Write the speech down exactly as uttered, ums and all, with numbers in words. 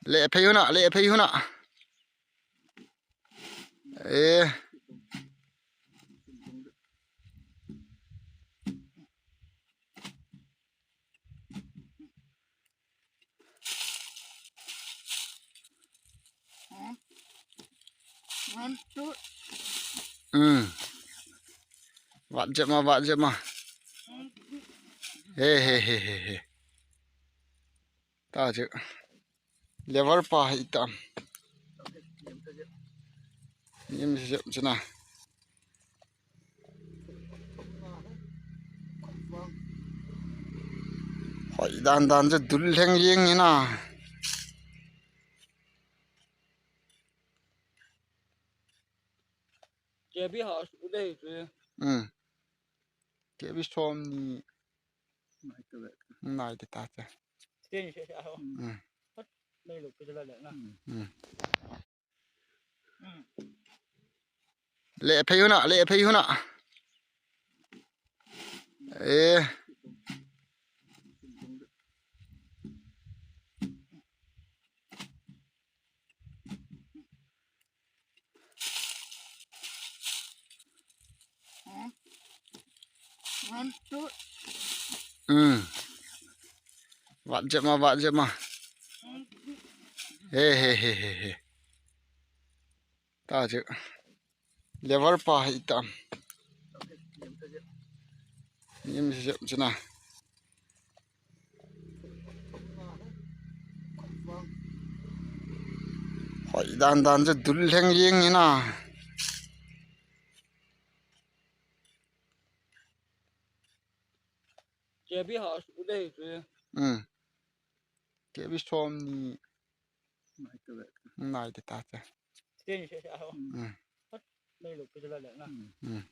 Le phei huna, le phei huna. Eh. Hmm. Vat jep ma, vat jep ma. He, he, he, he, he. Ta chu. Level pa hi tam. Nim jep chu na. Hoi dan dan chu dul lheng lheng hi na. Kebi ha u dei chu. Hmm. Kebi som ni. Nai te ta cha. Tin se sa ho. Hmm. Nei lo pe la le na. Hmm. Le phei huna, le phei huna. Eh. Hmm. Vat jep ma, vat jep ma. He, he, he, he, he. Ta chu. Level pa hi tam. Nim jep chu na. Hoi dan dan chu dul lheng lheng hi na. Kebi ha u dei chu. Hmm. Kebi som ni. Nai te ta cha. Tin se sa ho. Hmm. Nei lo pe la le na. Hmm.